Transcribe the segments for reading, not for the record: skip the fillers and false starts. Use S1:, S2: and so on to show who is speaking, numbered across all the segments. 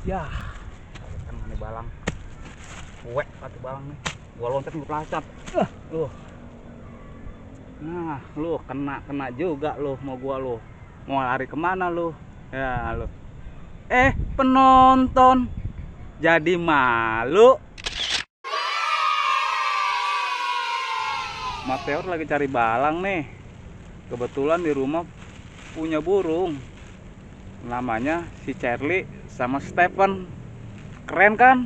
S1: Ya, kan ini balang. Wek kata balang nih. Gua loncat lu pelacak. Lu. Nah, lu kena juga lu mau gua lu. Mau lari kemana lu? Ya lu. Penonton jadi malu. Mateor lagi cari balang nih. Kebetulan di rumah punya burung. Namanya si Charlie sama Stephen. Keren kan?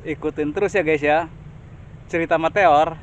S1: Ikutin terus ya guys ya. Cerita Mateor.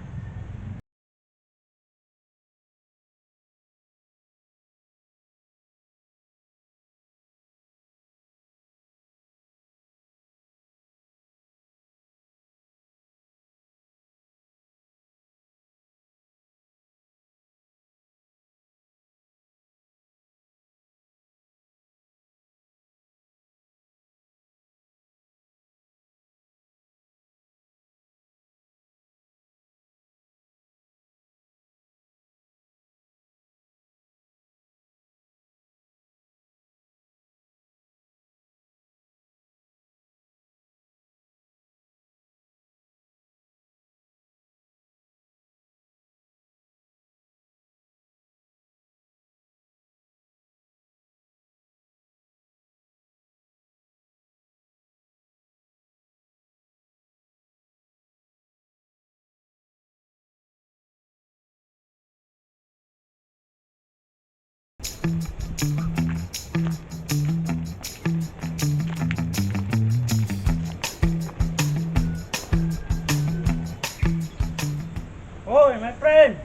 S2: Oi, my friend.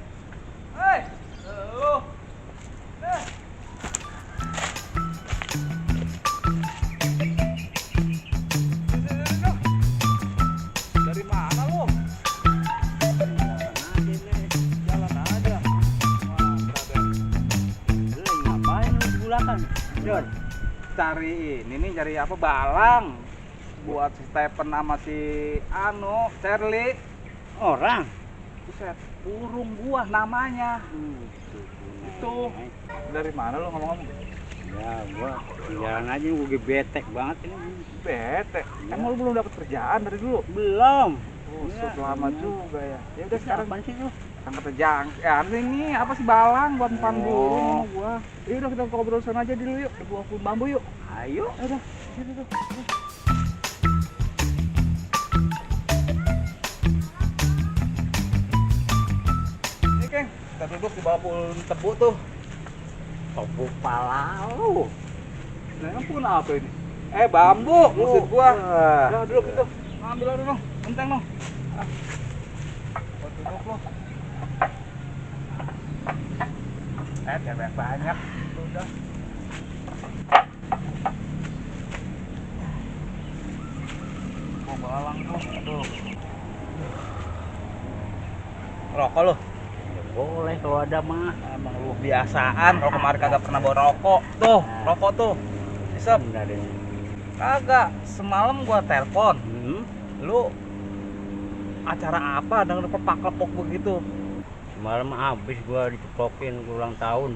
S1: Hei, lu. Dari mana lu? Jalan aja. Wah, brother.
S2: Lu lagi ngapain lu di belakang? Jor.
S1: Cari ini nih, cari apa? Balang. Buat si Stephen sama si Charlie.
S2: Orang.
S1: Buset, burung gua namanya. Itu. Dari mana lu ngomong-ngomong?
S2: Ya, gua jalan aja gua betek banget ini.
S1: Bete. Emang lu belum dapat kerjaan dari dulu?
S2: Belum.
S1: Buset, lama juga ya. Ya udah sekarang
S2: Apaan sih lu?
S1: angkat jang. Ini apa sih balang buat umpan burung sama gua. Ya udah kita ngobrol sana aja dulu yuk. Ke buah bambu yuk.
S2: Ayo.
S1: Ya udah, situ tuh. Ini Keng, kita duduk di bawah pohon tebu tuh.
S2: Topuk pala lu.
S1: Nah, emang pohon apa ini? Bambu maksud gua. Udah duduk gitu. Ambil aja dong, enteng dong. Buat duduk lo. Jangan banyak. Udah. Mau balang tuh. Rokok lo?
S2: Ya, boleh kalau ada mah.
S1: Emang lu biasaan kalau kemarin kagak pernah bawa rokok. Tuh, rokok tuh. Isep.
S2: Benar ini.
S1: Kagak. Semalam gua telepon. Lu acara apa dengan kepak-kepok begitu?
S2: Semalam habis gua dicepokin ulang tahun.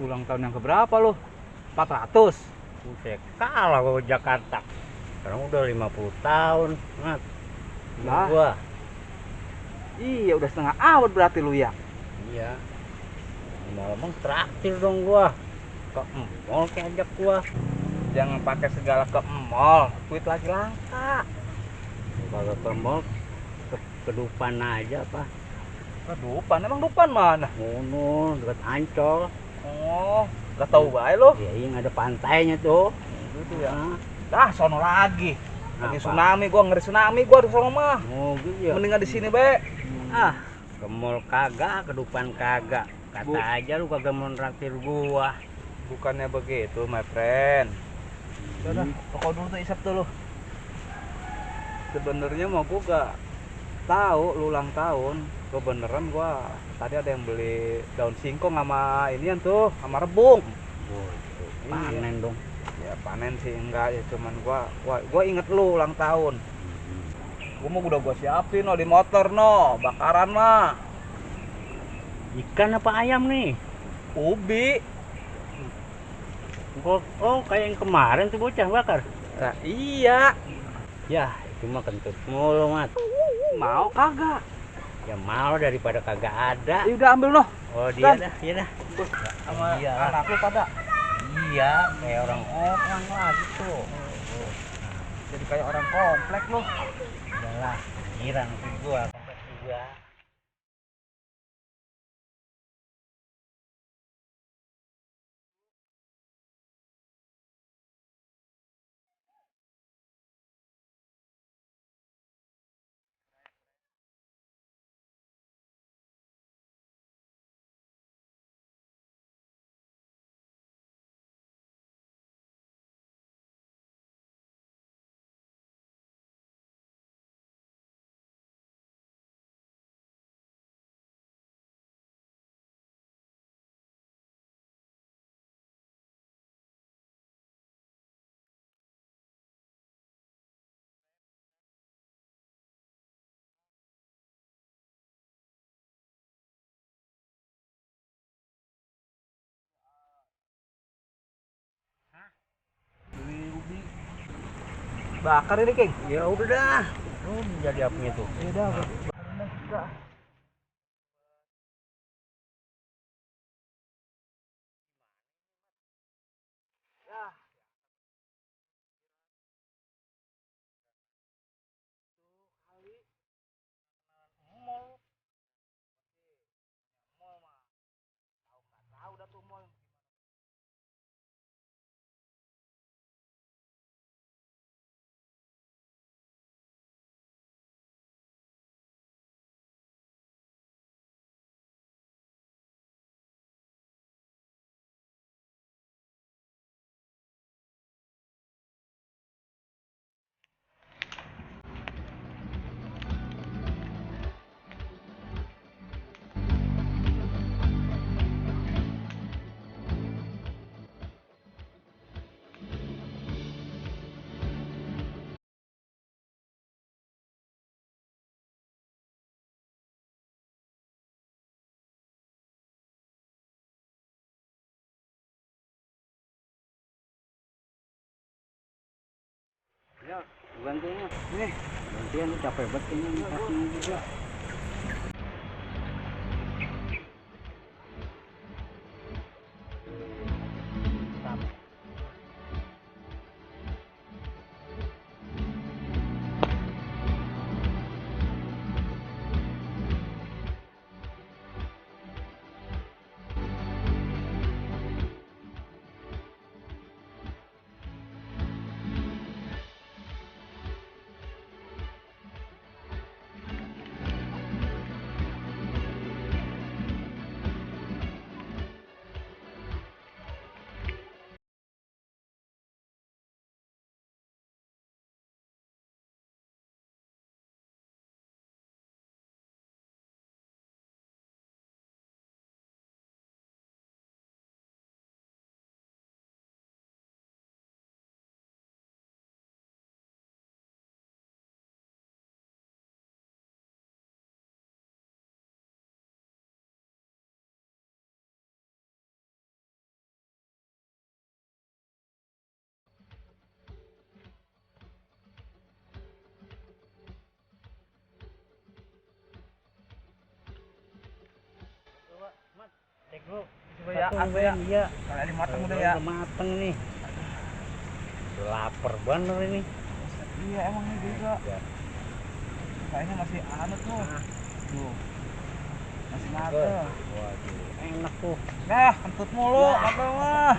S1: Ulang tahun yang keberapa lu? 400.
S2: Buset, kalah gua ke Jakarta. Sekarang udah 50 tahun. Mat.
S1: Lah.
S2: Gua.
S1: Iya, udah setengah abad berarti lu ya.
S2: Iya. Malam traktir dong gua. Ke mall kayak ajak gua.
S1: Jangan pakai segala ke mall. Duit lagi langka.
S2: Kalau ke mall ke Dupan aja apa?
S1: Ke Dupan, emang Dupan mana?
S2: Ngono, dekat Ancol.
S1: Oh, gak tahu bae lu.
S2: Ya yang ada pantainya tuh.
S1: Gitu ya.
S2: Ah,
S1: Dah, sono lagi. Lagi
S2: apa?
S1: tsunami, gua ngeri tsunami gua di sono mah.
S2: Oh gitu ya.
S1: Mendingan di sini, Be.
S2: Ah, ke mall kagak, ke Dupan kagak. Kata
S1: Bu.
S2: aja lu kagak mau nraktir gua.
S1: Bukannya begitu, my friend. Udah, rokok dulu tuh isap tuh lu. Sebenarnya mau gua gak tahu lu ulang tahun. Kebeneran gua tadi ada yang beli daun singkong sama inian tuh, sama rebung.
S2: Oh,
S1: Iya.
S2: panen dong.
S1: Ya panen sih enggak ya, cuman gua inget lu ulang tahun. Gua mau udah gua siapin no di motor no, bakaran mah.
S2: Ikan apa ayam nih?
S1: Ubi.
S2: Oh, kayak yang kemarin tuh bocah bakar.
S1: Nah, iya.
S2: Ya, itu mah kentut mulu, Mat.
S1: Mau kagak?
S2: Ya mau daripada kagak ada.
S1: Ya udah ambil noh.
S2: Oh, dia
S1: Dan.
S2: dah, iya dah.
S1: Sama
S2: Iya.
S1: anak lu pada.
S2: Iya, kayak orang-orang lah gitu.
S1: Jadi kayak orang komplek lu.
S2: Udahlah, girang sih gua komplek juga.
S1: Beli ubi. Bakar ini, King.
S2: Ya udah dah. Oh, jadi apanya tuh?
S1: Ya udah, bakarin juga. Tahu dah tuh mall.
S2: Ya, bantuin ya.
S1: Nih,
S2: Gantian lu capek banget ini kakinya juga. Mat, cek dulu.
S1: coba ya,
S2: Satu,
S1: aku ya.
S2: Iya.
S1: Kalau ini mateng udah ya.
S2: Udah mateng nih. Udah lapar bener ini.
S1: Iya, emang ini juga.
S2: Ya.
S1: Kayaknya masih anget tuh. Tuh. Masih
S2: Tuh.
S1: mateng.
S2: Waduh, enak tuh.
S1: Nah, kentut mulu, mateng mah.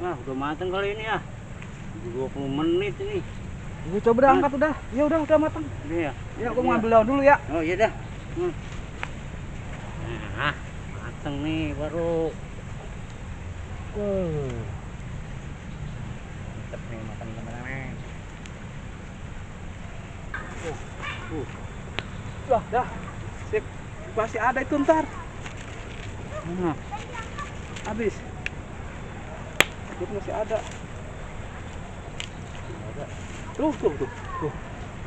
S2: Nah, udah matang kali ini ya. 20 menit ini.
S1: Gue coba dah angkat udah. Ya udah matang.
S2: Ini ya.
S1: Ya gue mau ambil daun dulu ya.
S2: Oh iya dah. Nah, matang nih baru. Mantap nih makan teman-teman.
S1: Dah. Sip. Masih ada itu ntar. Nah. Habis. Itu masih ada. Tuh.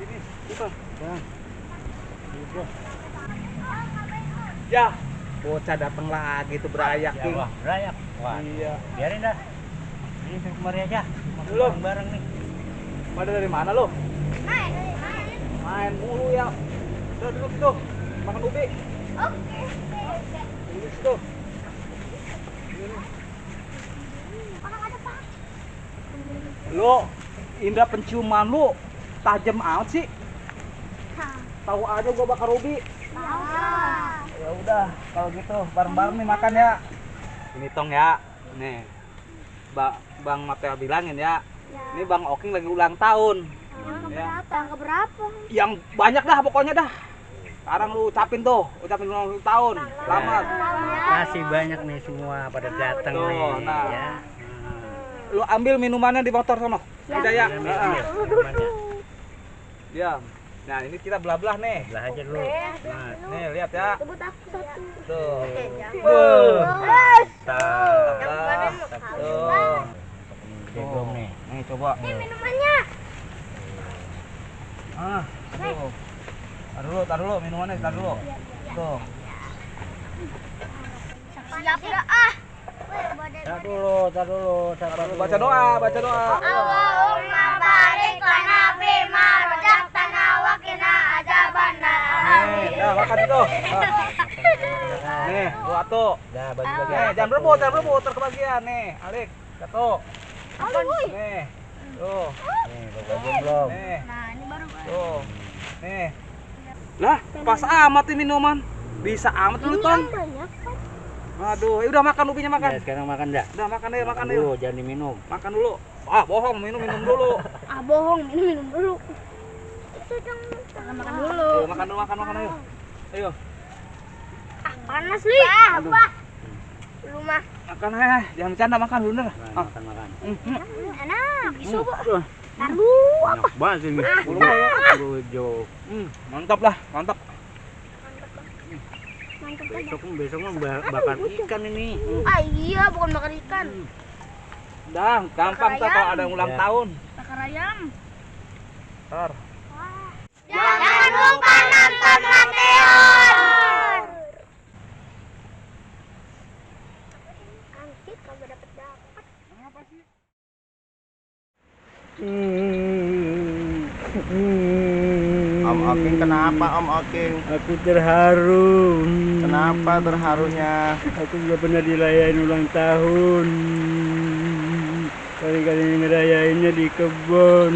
S1: Ini, bukan. Ya, bocah datang lagi tuh berayak
S2: Ya,
S1: King.
S2: wah, berayak. Wah,
S1: Iya.
S2: biarin dah. Ini kemari aja. Makan
S1: Belum.
S2: bareng nih.
S1: Pada dari mana lo? Main mulu ya. Udah duduk situ. Makan ubi.
S3: Oke.
S1: Duduk situ. Lo, indra penciuman lu tajam amat sih. Tahu aja gua bakar ubi. Ya udah, kalau gitu bareng-bareng nih makan ya. Ini tong ya. Nih. Bang Matel bilangin ya. Ini Bang Oking lagi ulang tahun. Ya.
S3: Yang keberapa?
S1: Yang banyak dah pokoknya dah. Sekarang lu ucapin ulang tahun. Selamat.
S2: Masih banyak nih semua pada datang
S1: Tuh,
S2: nih.
S1: nah.
S2: Ya.
S1: Lu ambil minumannya di motor sono. Udah ya.
S2: Ambil, minumannya.
S1: Ya. Nah, ini kita belah-belah nih.
S2: Belah aja dulu. Nah,
S1: Nih, lihat ya.
S3: Sebut aku satu.
S1: Tuh.
S2: Mantap.
S1: Tuh.
S2: Gede belum nih.
S1: Nih, coba.
S3: Minumannya.
S1: Aduh. Tar dulu minumannya, tar dulu. Tuh.
S3: Siap ya ah.
S2: Tar dulu.
S1: Baca doa.
S3: Allahumma barik lana fima razaqtana wa qina adzabannar.
S1: Nih, dah makan itu. Nih, buat tuh.
S2: Dah bagi-bagi.
S1: Jangan berebut, terkebagian nih. Alik, satu. Nih. Tuh.
S2: Nih, bagi belum.
S1: Nih.
S3: Nah, ini baru.
S1: Tuh. Nih. Lah, pas amat nih minuman. Bisa amat lu, Ton.
S3: Banyak.
S1: Aduh, udah makan ubinya makan.
S2: Ya, sekarang makan dah.
S1: Udah makan deh.
S2: Dulu, jangan diminum.
S1: Makan dulu. Ah, bohong, minum dulu.
S3: Ah, bohong, minum dulu. Itu dong. Makan dulu.
S1: Ayo, makan ayo. Ayo.
S3: Ah, panas li. Apa? Lu mah.
S1: Makan jangan bercanda makan bener.
S2: Nah, makan.
S3: Enak. Isu, Bu.
S1: Aduh.
S3: Taruh.
S2: Enak banget ini.
S1: Belum ya.
S2: Bojo.
S1: Mantap lah, mantap.
S3: Mantap aja.
S2: Besok mah bakar ikan ini.
S3: Ah, iya, bukan makan ikan.
S1: Dah, gampang tuh kalau ada yang ulang
S2: Ya.
S1: tahun.
S3: Bakar ayam.
S1: Ntar.
S3: Jangan lupa nonton Mateon. Angkit kalau dapat.
S4: Om Oking kenapa Om Oking?
S2: Aku terharu.
S4: Kenapa terharunya?
S2: Aku nggak pernah dirayain ulang tahun. Kali-kali ngerayainnya di kebun.